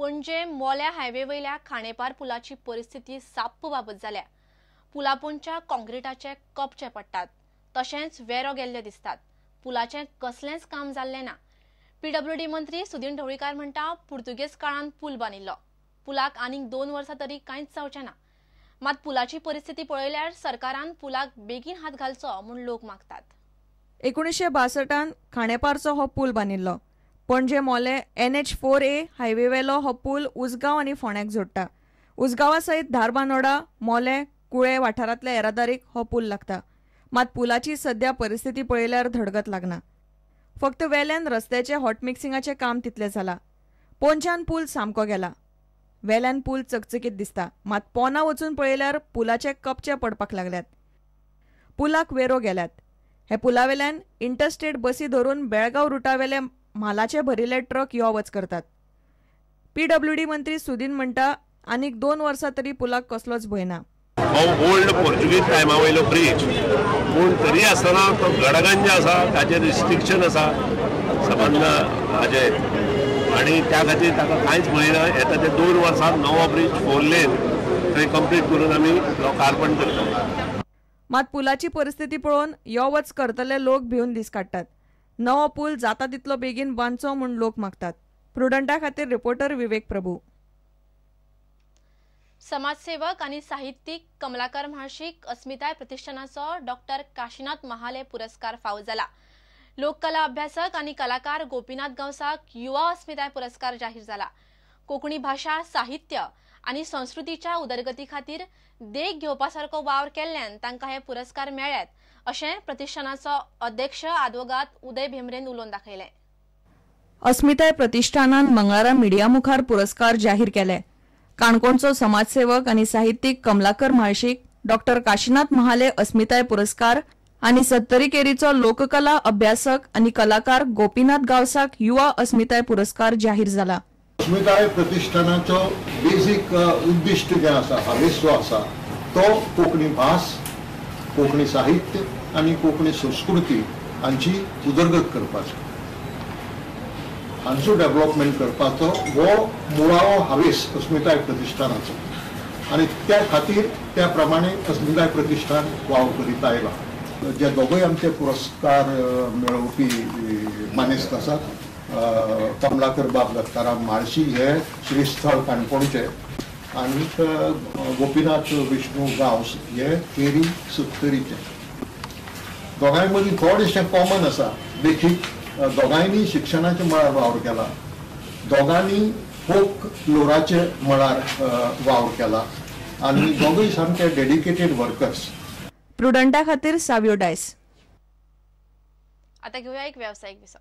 Panaji मोल्या highway वयल्या खांडेपार पुलाची परिस्थिती साप्प बाबत जाल्या. पुलापोंच्या काँक्रिटाचे कपचे पडटात, तशेंच वेरो गेल्ले दिसतात. पुलाचें कसलेंच काम जाल्लें ना. पीडब्ल्यूडी मंत्री सुदीन ढवळीकार म्हणटा, पुर्तुगेज काळान पूल बांदिल्लो, पुलाक आनीक 2 वर्सां तरी कांयच जावचें ना. मात पुलाची परिस्थिती पळयल्यार सरकारान पुलाक बेगीन हात घालचो म्हूण लोक मागतात. 1962 खांडेपारचो हो पूल बांदिल्लो. पणजे मोले NH4A हायवेवेलो हो पूल उजगांव आनी फोंड्याक जोडटा. उजगांवा सयत धारबानोडा, मोले, कुळे वाठारांतल्या येरादारीक हो पूल लागता. मात पुलाची सध्या परिस्थिती पळयल्यार धडगत लागना. फक्त वेल्यान रस्त्याचे हॉटमिक्सिंगाचें काम तितलें जाला. पोंच्यान पूल सामको गेला. वेल्यान पूल चकचकीत दिसता, मात पोना वचून पळयल्यार पुलाचे कपचे पडपाक लागल्यात. पुलाक वेरो गेल्यात. हे पुलावेल्यान इंटरस्टेट बसी धरून बेळगांव रुटावेले म्हालाचे भरिल्ले ट्रक यो वच करतात. पीडब्ल्यूडी मंत्री सुदीन म्हणटा, आनीक 2 वर्सां तरी पुलाक कसलोच भंय ना. हो ओल्ड पोर्चुगीज टायमा वयलो ब्रिज, पूण तरी आसतना तो गडगंज आसा, ताचेर रिस्ट्रिक्शन आसा सबंद हाजेर, आनी त्या खातीर ताका कांयच भंय ना. येता ते 2 वर्सां नवो ब्रिज 4 लेन थंय कंप्लीट करून आमी लोकार्पण करतले. मात पुलाची परिस्थिती पळोवन यो वच करतले लोक भिवन दीस काडटात. नवो पूल जाता तितलो बेगीन बांदचो म्हूण लोक मागतात. प्रुडंटा खातीर रिपोर्टर विवेक प्रभू. समाजसेवक आनी साहित्यीक कमलाकर म्हाळशीक अस्मिताय प्रतिष्ठानाचो डॉक्टर काशीनाथ महाले पुरस्कार फावो जाला. लोककला अभ्यासक आनी कलाकार गोपीनाथ गांवसाक युवा अस्मिताय पुरस्कार जाहीर जाला. कोंकणी भाशा, साहित्य आनी संस्कृतीच्या उदरगती खातीर देख घेवपा सारको वावर केल्ल्यान तांकां हे पुरस्कार मेळ्ळ्यात अशें प्रतिष्ठानाचो अध्यक्ष आदवोगाद उदय भेंब्रेन उलोवन दाखयलें. अस्मिताय प्रतिष्ठानान मंगळारा मिडिया मुखार पुरस्कार जाहीर केले. काणकोणचो समाजसेवक आनी साहित्यीक कमलाकर म्हाळशीक डॉक्टर काशीनाथ महाले अस्मिताय पुरस्कार आनी सत्तरीकेरीचो लोककला अभ्यासक आनी कलाकार गोपीनाथ गांवसाक युवा अस्मिताय पुरस्कार जाहीर जाला. अस्मिताय प्रतिष्ठानाचो बेजीक उद्दिश्ट जें आसा, हावेस जो आसा तो कोंकणी भास, कोंकणी साहित्य आनी कोंकणी संस्कृती हांची उदरगत करपाचो, हांचो डेव्हलपमेंट करपाचो हो मुळावो हावेस अस्मिताय प्रतिष्ठानाचो, आनी त्या खातीर त्या प्रमाणे अस्मिताय प्रतिष्ठान वावर करीत आयला. जे दोगूय आमचे पुरस्कार मेळोवपी मानेस्त आसात, कमलाकर बाब दत्ताराम म्हाळशी हे श्रीस्थळ काणकोणचे आनी गोपीनाथ विष्णू गांवस हे केरी सत्तरीचे. दोगांय मदीं थोडेशें कॉमन आसा. देखीक दोगांयनी शिक्षणाच्या मळार वावर केला, दोगांनी फोक लोराचे मळार वावर केला आनी दोगूय सामके डेडिकेटेड वर्कर्स. प्रुडंटा खातीर सावियो डायस. आता घेऊया एक व्यावसायिक विसव.